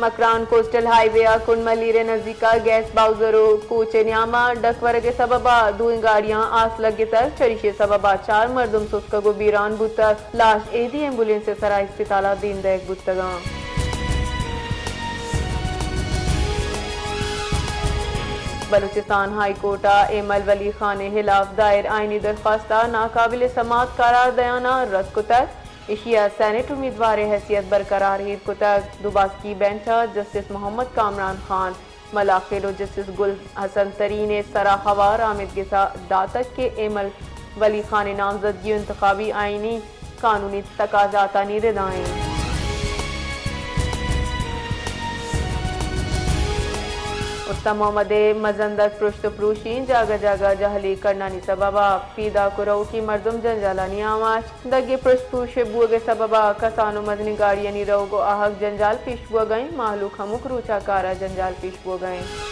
Makran coastal high وے ء کنڈ ملیر ء نزیک ء گیس باؤزر و کوچ ء نیام ء ڈک ورگ ء سبب ء دوئیں گاڑیاں آس لگتگ، چریشی ء سبب ء چار مردم سستگ و بیران بوتگ، لاش ایدی ایمبولینس ء سرا اسپتال ء دیم دئیگ بوتگ انت۔ بلوچستان ہائی کورٹ ء ایمل ولی خان ء ہلاف دائر آئینی درخواست ء ناقابل سماعت قرار دیان ء رد کتگ۔ ایشی ء سینیٹ امیدوار ء حیثیت برقرار ایر کتگ۔ دوباسکی بینچ ء جسٹس محمد کامران خان ملاخیل و جسٹس گل حسن ترین ء سرا ہوار آمید گسا داتگ کہ ایمل ولی خان ء نامزدگی و انتخابی آئینی قانونی تقاضاتانی ردا انت۔ استان محمد ء مزن دگ پرشت و پروشی، جاگہ جاگہ جہلی کنڈانی سبب ء پیداک و روکی مردم جنجالانی آماچ۔ دگ ء پرشت پروش بوگ ء سبب ء کسان و مزنیں گاڑیانی روگ و آہگ جنجال پیش بوگ ء انت، مہلوک ہمک روچ ء کار ء جنجال پیش بوگ ء انت۔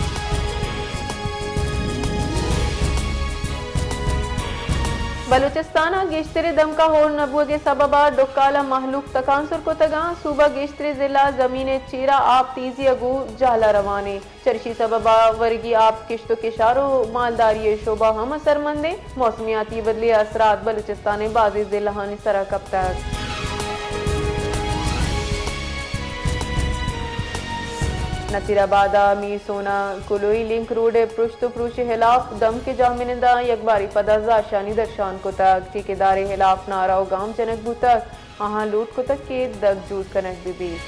بلوچستان ء گیشتریں دمک ء ہور نہ بوگ ء سبب ء ڈکال ء مہلوک تکانسر کتگ انت۔ صوبہ گیشتریں ضلع زمین ء چیرا آپ تیزی ء گوں جہل ء روان انت۔ چرشی سبب ء ورگی آپ کشت و کشار و مالداری ء شعبہ ہم اثرمند انت۔ موسمیاتی بدلی ء اثرات بلوچستان ء بازیں ضلعانی سرا کپتگ۔ نصیر آباد ء میر سونا کلوئی لنک روڈ ء پرشت و پروش ء ہلاپ دمک ء جاہمننداں یکبارے پدا زہرشانی درشان کتگ۔ ٹھیکیدار ء ہلاپ نعرہ و گام جنگ بوتگ۔ آہاں لوٹ کتگ کہ دگ جوڑ کنگ بہ بیت۔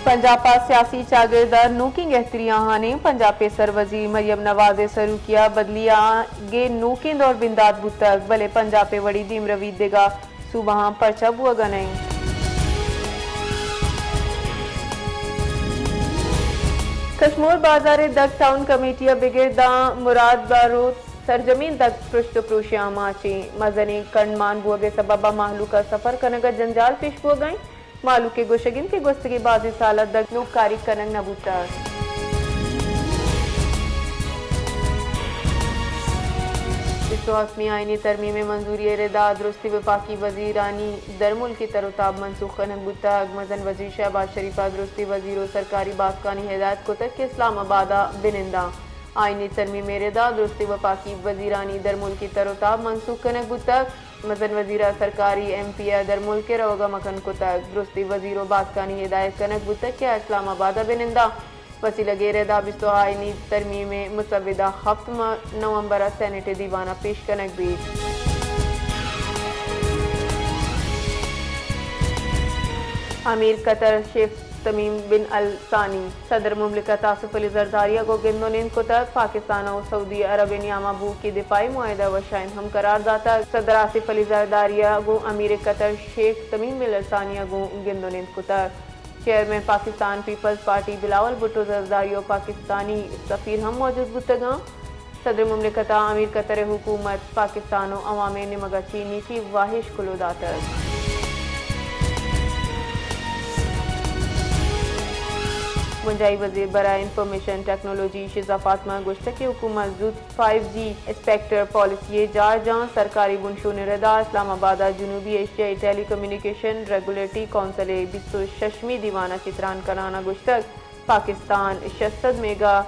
پنجاپ ء سیاسی چاگرد ء نوکیں گہتری آہانیں۔ پنجاپ ء سر وزیر مریم نواز ء سروکی ء بدلی آں گے نوکیں دور بندات بوتگ، بلے پنجاپ ء وڑی دیمروی دگہ صوبہاں پرچا بوگ ء نہ انت۔ کشمور بازار ء دگ ٹاؤن کمیٹی ء بگر داں مراد باروت سرجمیں دگ پرشت و پروش ء آماچ انت۔ مزنیں کنڈ مان بوگ ء سبب ء مہلوک ء سفر کنگ ء جنجال پیش بوگ ء انت۔ مہلوک ء گوشگ انت کہ گوستگیں بازیں سال ء دگ نوکاری کنگ نہ بوتگ۔ بیست و ہفتمی آئینی ترمیم ء منظوری ء ردا درستی وفاقی وزیرانی درملکی تر و تاب منسوخ کنگ بوتگ۔ مزن وزیر شہباز شریف ء درستی وزیر و سرکاری باسکانی ہدایت کتگ کہ اسلام آباد ء بننداں۔ آئینی ترمیم ء ردا درستی وفاقی وزیرانی درملکی تر و تاب منسوخ کنگ بوتگ۔ مزن وزیر ء سرکاری ایم پی ء درملک ء روگ ء مکن کتگ۔ درستی وزیر و باسکانی ہدایت کنگ بوتگ کہ آ اسلام آباد ء بننداں۔ وسیلگ ء ردا بیست و آئینی ترمیم ء مسودہ ہفت ماہ نومبر ء سینیٹ ء دیوان ء پیش کنگ بیت۔ امیر قطر شیخ تمیم بن ال ثانی صدر مملکت آصف علی زرداری ء گوں گند و نند کتگ۔ پاکستان و سعودی عرب ء نیاما بوکی دفاعی معاہدہ وشائند ہم قرار داتگ۔ صدر آصف علی زرداری ء گوں امیر قطر شیخ تمیم بن ال ثانی ء گوں گند و نند کتگ۔ چیئرمین پاکستان پیپلز پارٹی بلاول بھٹو زرداری و پاکستانی سفیر ہم موجود بوتگاں۔ صدر مملکت ء امیر قطر ء حکومت پاکستان و عوام ء نیمگ ء چہ نیکی واہش کلوہ داتگ۔ بنجاہی وزیر برائے انفارمیشن ٹیکنالوجی شیزا فاطمہ ء گوشتگ کہ حکومت زوت فائیو جی اسپیکٹر پالیسی ء جار جان۔ سرکاری بنشون ء ردا اسلام آباد ء جنوبی ایشیائی ٹیلی کمیونیکیشن ریگولیٹری کونسل ء بیست و ششمی دیوان ء چہ تران کنان ء گوشتگ پاکستان شش سد میگا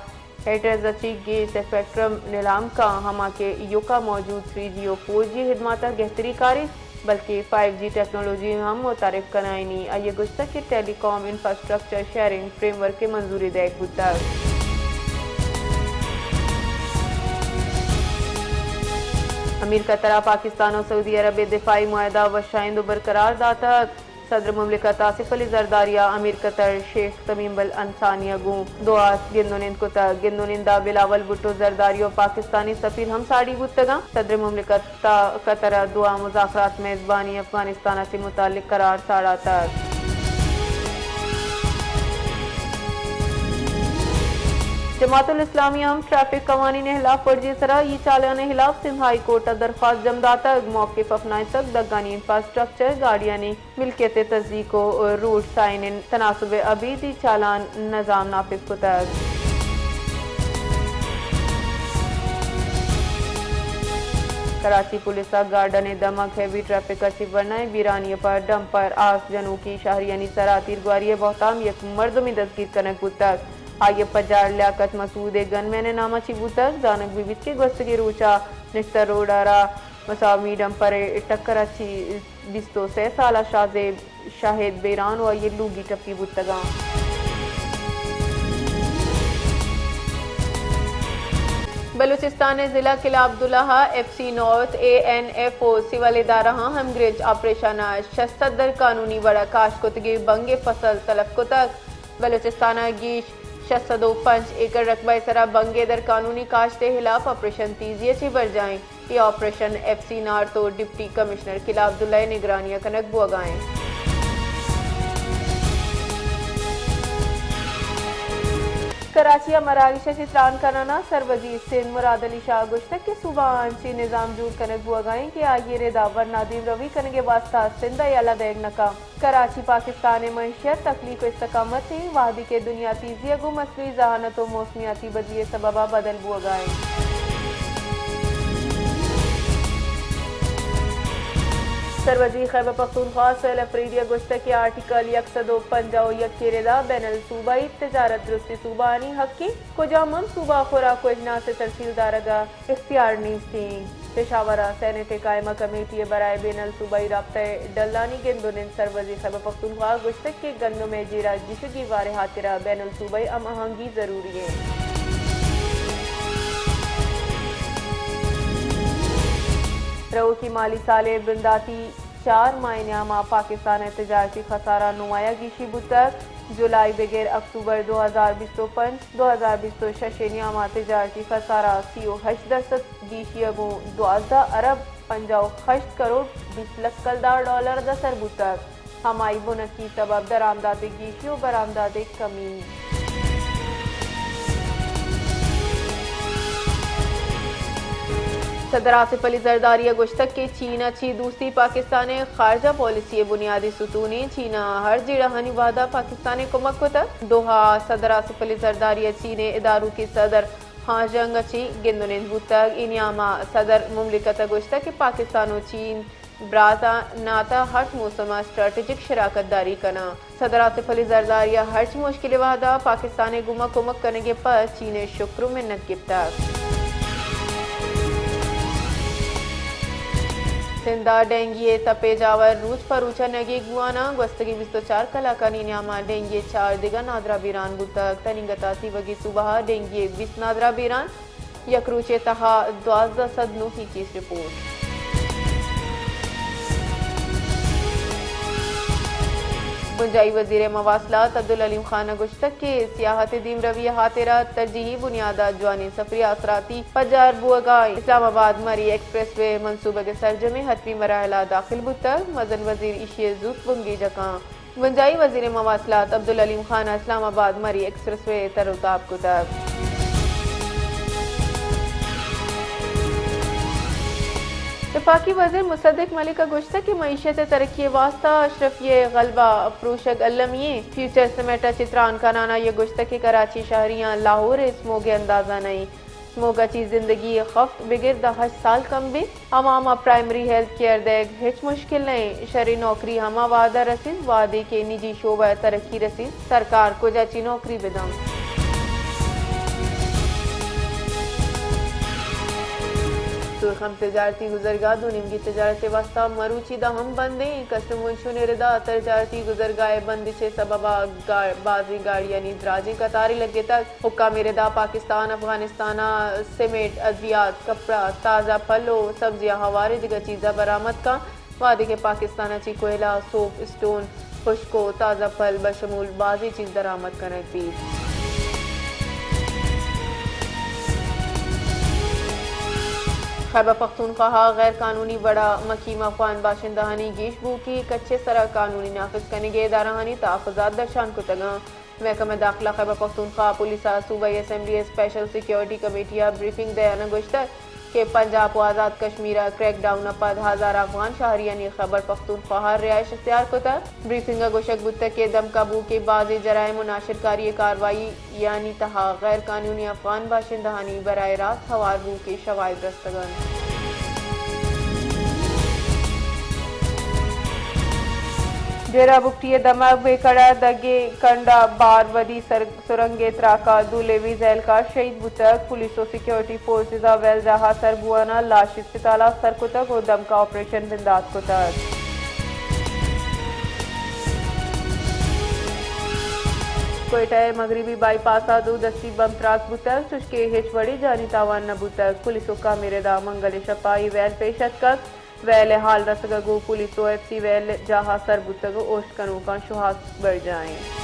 ہرٹز ء چہ گیش اسپیکٹرم نیلام کاں، ہما کہ ایوکا موجود تھری جی و فور جی ہدمات ء گہتری کاریت، بلکیں فائیو جی ٹیکنالوجی ہم متعارف کنائینی۔ آئی ء گوشتگ کہ ٹیلی کام انفراسٹرکچر شیئرنگ فریم ورک ء منظوری دئیگ بوتگ۔ امیر قطر ء پاکستان و سعودی عرب ء دفاعی معاہدہ وشائند و برقرار داتگ۔ صدر مملکت آصف علی زرداری ء امیر قطر شیخ تمیم بن ال ثانی ء گوں دعا گند و نند کتگ۔ گند و نند ء بلاول بھٹو زرداری و پاکستانی سفیر ہم ساڑی بوتگ انت۔ صدر مملکت ء قطر ء دعا مذاکرات میزبانی افغانستان ء چہ متعلق قرار ساڑاتگ۔ جماعت الاسلامی ء ہم ٹریفک قوانین ء ہلاف ورزی ء سرا ای چالان ء ہلاف سندھ ہائی کورٹ ء درخواست جم داتگ۔ موقف اپنائتگ، دگانی انفراسٹرکچر، گاڑیانی ملکیت ء تصدیق و روڈ سائن ء تناسب ء ابیدی چالان نظام نافذ کتگ۔ کراچی پولیس ء گارڈن ء دمگ ہیوی ٹریفک ء چہ ورنائیں بیرانی ء پد ڈمپر آس جنوکی شہریانی سرا تیرگواری ء بہتام یک مردمے دزگیر کنگ بوتگ۔ آئی ء پجار لیاقت مسعود ء گن مین ء نام ء چہ بوتگ۔ زانگ بہ بیت کہ گوستگیں روچ ء نشتر روڈ ء را مسامی ڈمپر ء ٹکر ء چہ بیست ء سے سال ء شاہ زیب شاہد بیران و آئی لوگی ٹپی بوتگاں۔ بلوچستان ء ضلع قلعہ عبداللہ ء ایف سی نارتھ، اے این ایف او سول ادارہاں ہمگرنچ آپریشن ء شش سد در قانونی وڑ ء کاشت کتگیں بنگ ء فصل تلف کتگ۔ بلوچستان ء گیش شش سد و پنچ ایکڑ رقبہ ء سرا بنگ ء در قانونی کاشت ء ہلاپ آپریشن تیزی ء چہ برجاہ انت۔ اے آپریشن ایف سی نارتھ و ڈپٹی کمشنر قلعہ عبداللہ ء نگرانی ء کنگ بوگا انت۔ کراچی ء مراگش ء چہ تران کنان ء سروزیر سندھ مراد علی شاہ ء گوشتگ کہ صوبہ آنچیں نظام جوڑ کنگ بوگا انت کہ آئی ء ردا ورنا دیمروی کنگ ء واستہ سندھ ء یلہ دئیگ نہ کنت۔ کراچی پاکستان ء معیشت، تکلیف و استقامت انت، وہدے کہ دنیا تیزی ء گوں مصنوعی ذہانت و موسمیاتی بدلی ء سبب ء بدل بوگا انت۔ سروزیر خیبر پختونخوا سہیل اپریڈی ء گوشتگ کہ آرٹیکل یک سد و پنجاہ و یک ء ردا بین الصوبائی تجارت درستیں صوبہ آنی حق انت، کجام ہم صوبہ خوراک و اجناس ء ترسیل دارگ ء اختیار نیست انت۔ پشاور ء سینیٹ ء قائمہ کمیٹی ء برائے بین الصوبائی رابطہ ء ڈلانی گند و نند سروزیر خیبر پختونخوا ء گوشتگ کہ گندم ء جیڑہ گیش و گیوار ء ہاترا بین الصوبائی ہم آہنگی ضروری انت۔ رؤکی مالی سال ء بنداتی چار ماہ ء نیام ء پاکستان ء تجارتی خسارہ نمایاں گیشی بوتگ۔ جولائی بگر اکتوبر دو ہزار بیست و پنچ، دو ہزار بیست و شش ء نیام ء تجارتی خسارہ سی و ہشت درسد گیشی ء گوں دوازدہ ارب پنجاہ و ہشت کروڑ بیست لکھ کلدار ڈالر ء دسر بوتگ۔ ہمائی بنکی سبب درآمدات ء گیشی و برآمدات ء کمی۔ صدر آصف علی زرداری ء گوشتگ کہ چین ء چہ دوستی پاکستان ء خارجہ پالیسی ء بنیادی ستونے، چین ء ہر جیڑہانی وہدا پاکستان ء کمک کتگ۔ دوحہ ء صدر آصف علی زرداری ء چین ء اداروں کے صدر ہاں ژنگ ء چہ گند و نند بوتگ۔ اے نیام ء صدر مملکت ء گوشتگ کہ پاکستان و چین برازاں ناتا ہرچ موسم ء اسٹریٹجک شراکت داری کناں۔ صدر آصف علی زرداری ء ہرچ مشکل ء وہدا پاکستان ء گوما کمک کنگ ء پد چین ء شکر و منت گپتگ۔ سندھ ء ڈینگی ء تپ ء جاور روچ پہ روچ ء نگیگ بواناں۔ گوستگیں بیست و چار کلاکانی نیام ء ڈینگی ء چار دگہ نادراہ بیران بوتگ۔ تنیگت ء تیوگیں صوبہ ء ڈینگی ء بیست نادراہ بیران۔ یک روچے تہا دوازدہ سد نوکی کیس رپورٹ۔ بنجاہی وزیر مواصلات عبدالعلیم خان ء گوشتگ کہ سیاحت ء دیمروی ء ہاترا ترجیحی بنیاد ء جوانیں سفری آسراتی پجار بوہگا انت۔ اسلام آباد مری ایکسپریس وے منصوبگ ء سرجمیں حتمی مراحل ء داخل بوتگ، مزن وزیر ایشی ء زوت بنگیج ء کاں۔ بنجاہی وزیر مواصلات عبدالعلیم خان ء اسلام آباد مری ایکسپریس وے ء تر و تاب کتگ۔ وفاقی وزیر مصدق ملک ء گوشتگ کہ معیشت ء ترقی ء واستہ اشرفی ء غلبہ پروشگ المی انت۔ فیوچر سمٹ ء چہ تران کنان ء آئی ء گوشتگ کہ کراچی شہریاں لاہور ء سموگ ء اندازہ نہ انت۔ سموگ ء چہ زندگی ء خفت بگر داں ہشت سال کم بیت۔ عوام ء پرائمری ہیلتھ کیئر دئیگ ہچ مشکل نہ انت۔ شریں نوکری ہما وہد ء رسیت، وہدے کہ نجی شعبہ ء ترقی رسیت، سرکار کجا چہ نوکری بدنت؟ سرخم تجارتی گزرگاہ دو نیمگی تجارت ء واستہ مروچی داں ہم بند انت۔ کسٹم ونشون ء ردا تجارتی گزرگاہ ء بندش ء سبب ء گا-، بازیں گاڑیانی دراجیں قطارے لگتگ۔ حکام ء ردا پاکستان افغانستان ء سیمنٹ، ادویات، کپڑا، تازہ پھل و سبزی ء ہواریں دگہ چیزاں برآمد کن، وہدے کہ پاکستان ء چہ کوئلہ، سوپ اسٹون، ہشک و تازہ پھل بشمول بازیں چیز درآمد کنگ بیت۔ خیبر پختونخواہ ء غیر قانونی وڑا مقیم افغان باشندہانی گیش بوکی کچ ء سرا قانونی نافذ کنگ ء ادارہانی تحفظات درشان کتگاں۔ محکمہ داخلہ خیبر پختونخوا پولیس ء صوبائی اسمبلی ء اسپیشل سیکیورٹی کمیٹی ء بریفنگ دئیان ء گوشتگ کہ پنجاب و آزاد کشمیر ء کریک ڈاؤن ء پد ہزار افغان شہریانی خیبر پختونخوا ء رہائش اختیار کتگ۔ بریفنگ ء گوشگ بوتگ کہ دمکا بوک ء بازیں جرائم و ناشرکاری ء کاروائی یانی تہا غیر قانونی افغان باشندہانی براہ راست ہوار بوک ء شواہد رستگ انت۔ ڈیرہ بگٹی ءِ دمگ بیکڑ ءَ دگہ کنڈ ءَ بار ودی سر-، سرنگ ءِ تراک ءَ دو لیویز اہلکار شہید بوتگ۔ پولیس ءُ سیکورٹی فورسز ءَ ویل جاہ ءَ سر بوان ءَ لاش اسپتال ءَ سر کتگ ءُ دمک ءَ آپریشن بندات کتگ۔ کوئٹہ ءِ مغربی بائی پاس ءَ دو دستی بمب تراک بوتگ، چوشکہ ہچ وڑیں جانی تاوان نہ بوتگ۔ پولیس حکام ءِ رد ءَ منگل ءِ شپ ءَ اے ویل پیش اتکگ۔ ویل ءِ ہال رسگ ءَ گوں پولیس ءُ ایف سی ویل جاہ ءَ سر بوتگ ءُ اوشت کنوکاں شوہاز برجاہ اِنت۔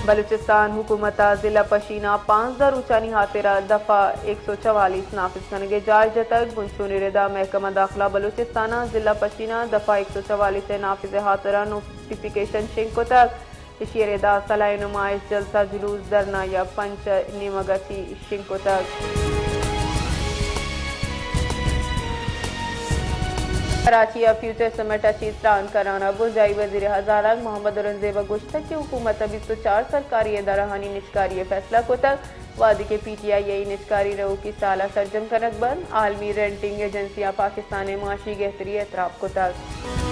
بلوچستان حکومت ءَ ضلع پشین ءَ پانزدہ روچانی ہاترا دفعہ ایک سو چوالیس نافذ کنگ ءِ جار جتگ۔ بنچونی رد ءَ محکمہ داخلہ بلوچستان ءَ ضلع پشین ءَ دفعہ ایک سو چوالیس ءِ نافذ ءِ ہاترا نوٹیفکیشن شنگ کتگ۔ ایشی ءِ رد ءَ سلاہی نمائش، جلسہ، جلوس، دھرنا یا پنچ ءِ نیمگ ءَ چی شنگ کتگ۔ کراچی ءَ فیوچر سمٹ ءَ چی تران کنان ءَ بنجاہی وزیر ہزارگ محمد اورنگزیب ءَ گوشتگ کہ حکومت ءَ بیست ءُ چار سرکاری ادارہانی نشکاری ءِ فیصلہ کتگ، وہدے کہ پی ٹی آئی ءَ اے نشکاری رؤکی سال ءَ سرجم کنگ بنت۔ عالمی رینٹنگ ایجنسی ءَ پاکستان ءِ معاشی گہتری ءِ اعتراف کتگ۔